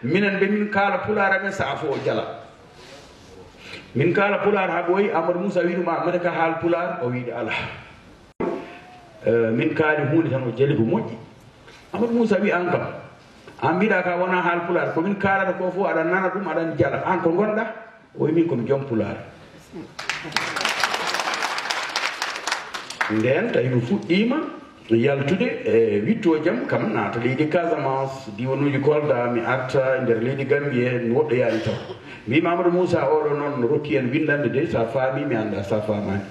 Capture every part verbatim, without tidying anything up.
Minen mbe min kaala pulaar amen, sa'a fof o jala. Min kaala pulaar haa ɓooyi, Amadou Moussa wi ɗum, "A mbaɗa ka haal pulaar?" O wi ɗe alaa. Eh, min kaali huunde tan, o jali ko moƴƴi. Amadou Moussa wi, "Aan kam, aan mbiɗa ka wona haal pulaar, ko min kaalata ko fof aɗa nana ɗum, aɗa jala. Aan ko ngonɗa?" O wi, "Min ko mi joom pulaar." Ndeen tawi mi fuɗɗiima yaltude e wiɗto jam, kam naata leydi Casamance, diwanuuji Kolda, mi arta e nder leydi Gambie, mi woɗɗoyaani taw. Mbiimi, "Amadou Moussa, oɗo noon no rokki en winndande de, so a faami, mi annda so a faamaani."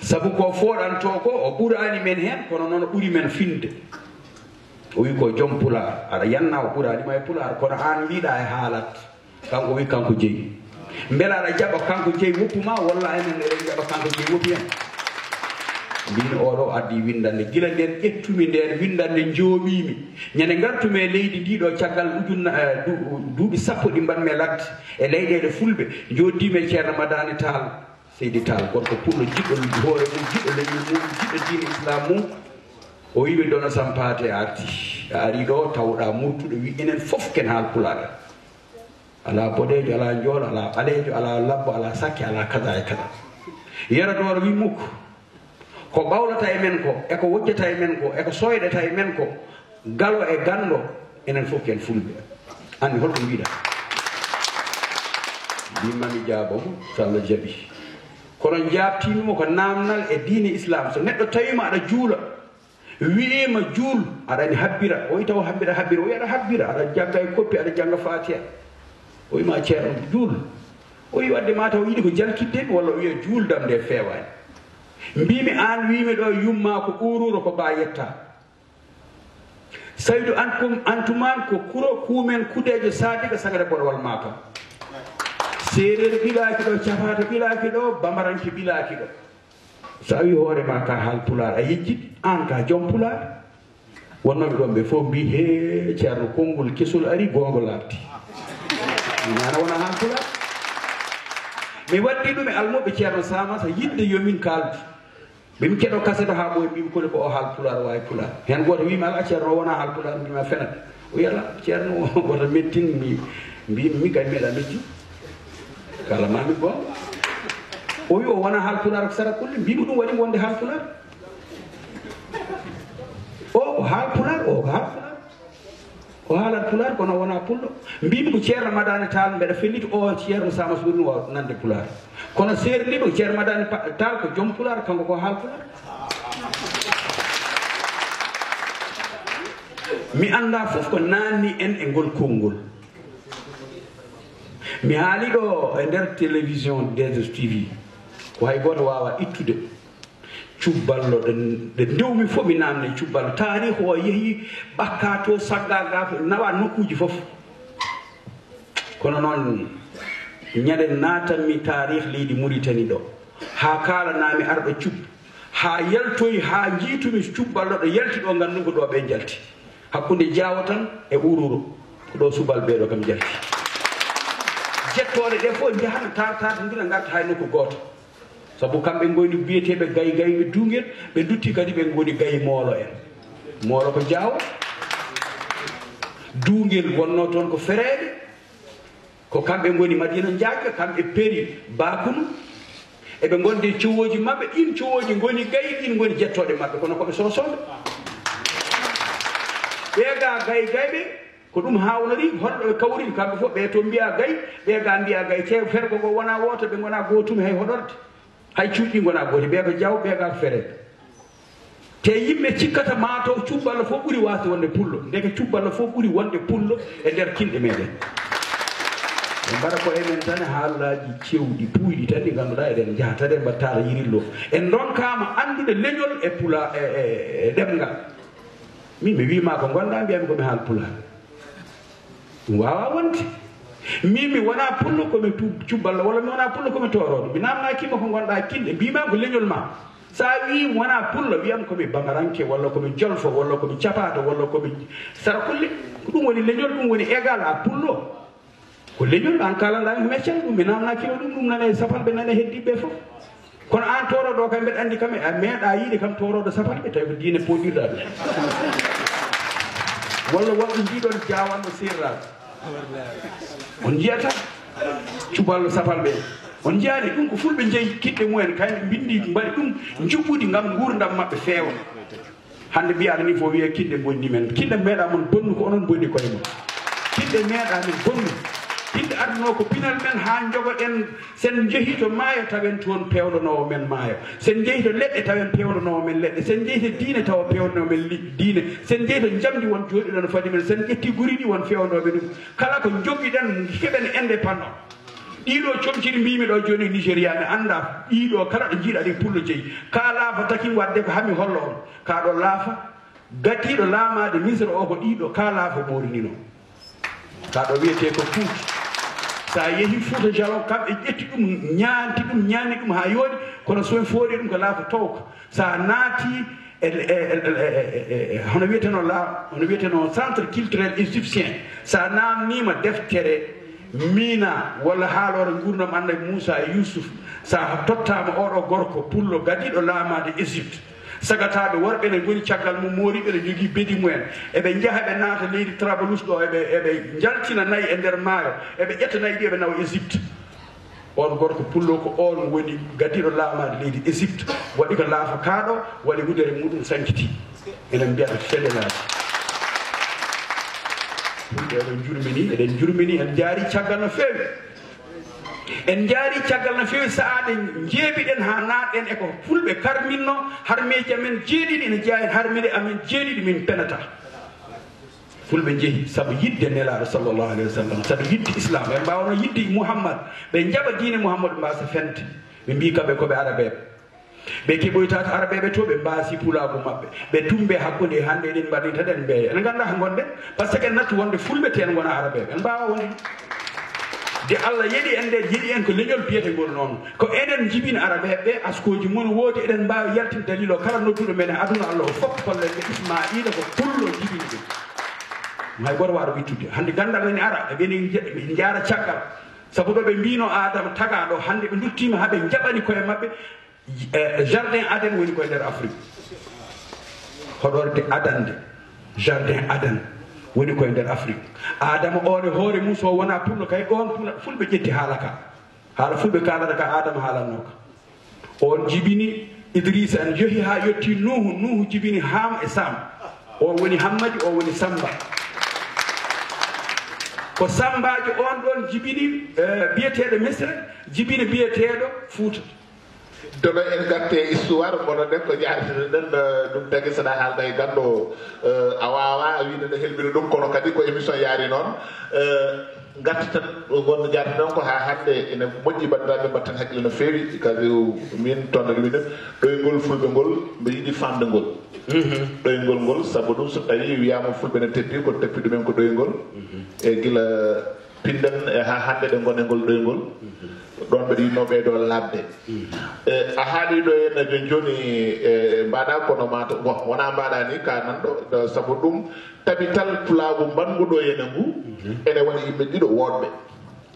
Sabu ko fooɗantoo ko, o ɓuraani men heen, kono noon o ɓuri men finde. O wi ko joom pulaar, aɗa yanna o ɓuraani ma e pulaar, kono aan mbiɗa e haalat. Kanko wi kanko jeyi. Mbela aɗa jaɓa kanko jeyi woppu ma, walla enen eɗen jaɓa kanko jeyi woppi en? Mbimi oɗo addi winndande. Gila nden ƴettumi nden winndande, njooɓimi. Ñande ngartumi e leydi ndi ɗo caggal ujunna, eh, du-, duuɓi sappo ɗi mbaɗmi e ladde e leyɗeele fulɓe, njoddimi e Ceerno Madani Tall. Seydi Tall, gorko pullo, jiɗɗo hoore mum, jiɗɗo leñol mum, jiɗɗo diine Islam mum. O wi mi Dono Sampaate a arti. A ari ɗo, tawɗa murtuɗo, wi enen fof ken haal pulaar. Alaa boɗeejo, alaa njoolo, alaa ɓaleejo, alaa labbo, alaa sakke, alaa kaza e kaza. Yero Dooro wi mukk. Ko ɓawlata e men ko, e ko wojjata e men ko, e ko sooyɗata e men ko, galo e ganndo, enen fof ken fulɓe. Anndi holko mbiɗa? Mbimma mi jaabo mo, so Allah jaɓi. Kono njaabtiimi mo ko naamnal e diine Islam. So neɗɗo tawiima aɗa juula, wi'iima juul, aɗa anndi habbira. O wi taw habbira, habbira. O wi aɗa habbira, aɗa jannga e koppi, aɗa jannga Faatiha. O wi ma Ceerno, juul. O wi wadde ma taw yiɗi ko jalkitde mi, walla o wiya juuldam nde feewaani. Mbimi aan wiimi ɗo yumma ko ɓuuruuro ko ba yetta. Saydu an kum antuman ko kuro kumen kudeejo Sadiga sagata borowal Matam. Seereer ɓilaaki ɗo, cafato ɓilaaki ɗo, bamaranke ɓilaaki ɗo. So a wi hoore ma ka haal pulaar, a yejjit, aan ka joom pulaar. Wonnooɓe ɗoon ɓe fof mbi, "He, Ceerno, konngol kesol ari, goonga laaɓti." Mi nana wona haal pulaar. Mi waddi ɗum e almuɓe Ceerno Samata, yidde yo min kaaldu. Ɓe mi keɗo kaset o haa ɓooyi, mbimi, "Koni ko o haal pulaar, waawi pulaar?" Heen gooto wiimi, "Alaa, Ceerno o wona haal pulaar." Mbimi, "A fenat." O wiyi, "Alaa, Ceerno o woto mettin." Mi, mbimi, "Mi kay meeɗa metti. Kala mami goonga." O wi, "O wona haal pulaar ko sara kulle." Mbimi, "Ɗum waɗi wonde haal pulaar." O ko haal pulaar, o ko haal pulaar. O haalat pulaar, kono wona pullo. Mbimi ko Ceerno Madani Tall, mbeɗa felliti o Ceerno Samas ɓuri ɗum waawde nande pulaar. Kono seerndi ko Ceerno Madani Pa-, Tall ko joom pulaar, kanko ko haal pulaar. Mi annda fof ko naanni en e ngol konngol. Mi haali ɗo e nder télévision D S T V, ko hay gooto waawa ittude. Cubballo, ɗe, ɗe ndewmi fof mi naamne cubballo. Taarih o yehi ɓakka to, sagga ga, nawa nokkuuji fof. Kono noon, ñande naatanmi taarih leydi Muritani ɗo, haa kaalanami arɗo cub, haa yaltoyi, haa njiitumi cubballo ɗo yalti ɗo, nganndu ko ɗo ɓe njalti. Hakkunde Jaawo tan e Ururo, ko ɗo subalɓe ɓe ɗo kam njalti. Jettooɗe ɗe fof njahana, tar-, tartindira, ngarta hay nokku gooto. Sabu kamɓe ngoni biyeteeɓe gay gayɓe duungel, ɓe ndutti kadi ɓe ngoni gay moolo en. Moolo ko Jaawo. Duungel wonno toon ko fereeɓe. Ko kamɓe ngoni Madina Njaajɓe, kamɓe Peri Bakunu. Eɓe ngonde e cowooji maɓɓe, ɗin cowooji ngoni gay, ɗin ngoni jettooɗe maɓɓe, kono ko ɓe soosooɓe. Ɓee ga gay gayɓe, ko ɗum haawnori, holɗo ɓe kawriri kamɓe fof, ɓee to mbiya gay, ɓee ga mbiya gay, te fergo ngo wona wooto, ɓe ngona gootum hay hoɗorde. Hay cuuɗi ɗi ngona gooti, ɓee ko Jaawo, ɓee ga ko fereeɓe. Te yimɓe cikkata maa taw cubballo fof ɓuri waasde wonde pullo. Ndeke cubballo fof ɓuri wonde pullo e nder kinɗe meɗen. Ɓe mbaɗa koye men tan e haalaaji cewɗi, puuyɗi tan ɗi ngannduɗaa eɗen njaha tan en mbaɗa taala yirillo. En ndonkaama anndude leñol e pula-, e, e, e ɗemngal. Min mi wiima ko ngonɗaa, mbiyami ko mi haal pulaar. Ɗum waawaa wonde. Min mi wonaa pullo, ko mi tu-, cubballo, walla mi wonaa pullo, ko mi toorooɗo. Mi naamnaaki ma ko ngonɗaa kinɗe, mbiima ko leñol ma. So a wii mi wonaa pullo, wiyam ko mi bamaranke, walla ko mi jolfo, walla ko mi capaato, walla ko mi sarakulle. Ko ɗum woni leñol, ɗum woni égal à pullo. Ko leñol, aan kaalanɗaa mi ko mi accani ɗum, mi naamnaaki ma ɗum, ɗum nana e sapalɓe, nana e heddiiɓe fof. Kono aan toorooɗo o kam, mbeɗa anndi kam, a meeɗaa yiide kam toorooɗo sapalɓe, tawi ko diine pooɗirɗaa ɗum. Ɓe Walla wonɓe mbiɗon jaawanno seerraaɓe. On njiyata cuballo sapalɓe. On njiyaani ɗum ko fulɓe njeyi kiɗɗe mumen, kay ɓe mbinndi mbaɗi ɗum, njuɓɓudi ngam nguurndam maɓɓe feewa. Hannde mbiyaɗo ni fof wiya kiɗɗe bonni men. Kiɗɗe meeɗa mon bonnu ko onon bonni koye mon. Kiɗɗe meeɗa men bonnu. Kiɗɗe adunoo ko pinal men haa njogoɗen. Sen njehi to maayo tawen toon peewndonoowo men maayo. Sen njehi to leɗɗe tawen peewndonoowo men leɗɗe. Sen njehi to diine tawa peewndonoowo men li-, diine. Sen njehi to njamndi won jooɗiɗon fadi men. Sen ƴetti guri ɗi won feewnooɓe ɗum. Kala ko njoggiɗen keɓen indépendant. Ɗiɗo comci ɗi mbimi ɗo joni Nigeria mi anda ɗiɗo kala ɗo jiiɗa ɗi pullo jeyi. Ka laafa takin wadde ko hami hollo on. Ka ɗo laafa gadiɗo laamade Misra o ko ɗiɗo ka laafa morinino. Ka ɗo wiyete ko Fuuta. Sa yeehi Fuuta Jalon kamɓe ƴetti ɗum ñaanti ɗum ñaanni ɗum ha yooɗi kono soen foori ɗum ko laafa towka. Sa naati e, e, e, e, e, e, hono wiyeteno la, hono wiyeteno centre culturel égyptien, sa namnima deftere Mina walla haalore gurdam annabi Moussa e Youssouf, sa tottama oɗo gorko pullo gadiɗo laamade Égypte, sagataɓe worɓe ne goni caggal mum, moriɓe ne jogui beedi mumen, eɓe jaaha ɓe naata leydi Trablus ɗo, eɓe, eɓe jaltina nayi e nder maayo, eɓe ƴetta nayi ɗi eɓe nawa Égypte. On gorko pullo ko on woni gadiɗo laamaade leydi Égypte, waɗi ko laafa kaaɗo, waɗi wudere muɗum sankiti. Enen mbiyata fedelaji. Fulɓe eɗen jurmini, eɗen jurmini, en jaari caggal no feewi. En jaari caggal no feewi, sa'aaɗe njeebiɗen haa naatɗen e ko fulɓe karminno, harmeeji amen jeeɗiɗi ene jeyaa en harminde amen jeeɗiɗi min penata. Fulɓe njehi sabu yiɗde Nelaaɗo sallallahu alayhi wa sallam, sabu yiɗde Islam. Ɓe mbaawno yiɗde Muhammad, ɓe njaɓa diine Muhammad, ɓe mbaasa fente. Ɓe mbii kamɓe ko ɓe Arabeeɓe. Ɓe keɓoytaaka Arabeeɓe to, ɓe mbaasi pulaagu maɓɓe. Ɓe tumbe hakkunde hannde eɗen mbaɗi tan en mbeeya. En nganndaa ko ngonɗen, par ce que en nattu wonde fulɓe te en ngona Arabeeɓe. En mbaawa wonde. De Allah yeɗi en nde, yeɗi en ko leñol biyetengol noon. Ko enen njibini Arabeeɓe ɓe, askooji mum woodi, eɗen mbaawi yaltinde dalil o kala nodduɗo men e aduna Allah o fof, kollen ɓe Ismaa'iila ko pullo jibini ɗum. Hay gooto waawa ɗum ittude. Hannde ganndal ene ara, ɓe ene nja-, ɓe njaara caggal. Sabu ɗo ɓe mbino Aadama tagaa ɗo, hannde ɓe nduttiima haa ɓe njaɓani koye maɓɓe, eh, jardin Aden woni koye nder Afrique. Hoɗorde Adan nde, jardin Aden woni koye nder Afrique. Aadama oon e hoore mum so wonaa pullo kay, ɗoon pula-, fulɓe ƴetti haala ka. Haala fulɓe kaalata ka Aadama haalanno ka. On jibini Idrissa en yehi haa yetti Nuuhu, Nuuhu jibini Haam e Saam. O woni Hammadi, o woni Sammba. Ko Sammbaajo on ɗon jibini, eh, biyeteeɗo Misra, jibini biyeteeɗo Fuuta. Dono en gatte histoire, kono nden ko jaarteten ɗen, eh, ɗum tagi saɗa haalda e ganndo, eh, a waawa wiide ne helmini ɗum, kono kadi ko émission yaari noon. Eh, Ngarti tan, wonno jaati noon ko haa hannde ene moƴƴi, banndiraaɓe, mbaɗten hakkille no feewi. Kadi min, tonɗo ɗum ine, ɗoyngol fulɓe ngol, mbe yiɗi faamde ngol. Mhm. Ɗoyngol ngol, sabu ɗum, so tawii wiyaama fulɓe ne teddi, ko teppi ɗumen ko ɗoyngol. Mhm. E gila pinndel e haa hannde ɗe ngoni e ngol ɗoyngol. Mhm. Ɗoon mbeɗa yiɗnoo ɓeydo laaɓde. Mhm. E, a haalii ɗo heen jooni jooni, e, mbaɗa kono mata, bon, wonaa mbaɗa ni ka nanɗo, sabu ɗum, tabital pulaagu mbaɗngu ɗo e ngu, mhm, ene waɗi yimɓe ɗiɗo woɗɓe.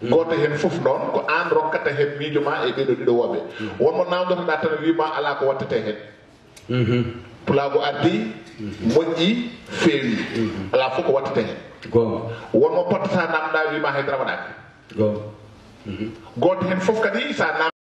Mhm. Gooto heen fof noon, ko aan rokkata heen miijo ma e ɓeeɗo ɗiɗo woɗɓe. Mhm. Won mo naamndotoɗaa tan wii ma alaa ko waɗtetee heen. Mhm. Pulaagu ardii, mhm, moƴƴii, feewii. Mhm. Alaa fof ko waɗtetee heen. Goonga. Won mo pottataa naamndaa wii ma hay dara waɗaaka. Goonga. Mhm. Gooto heen fof kadi, so a naam-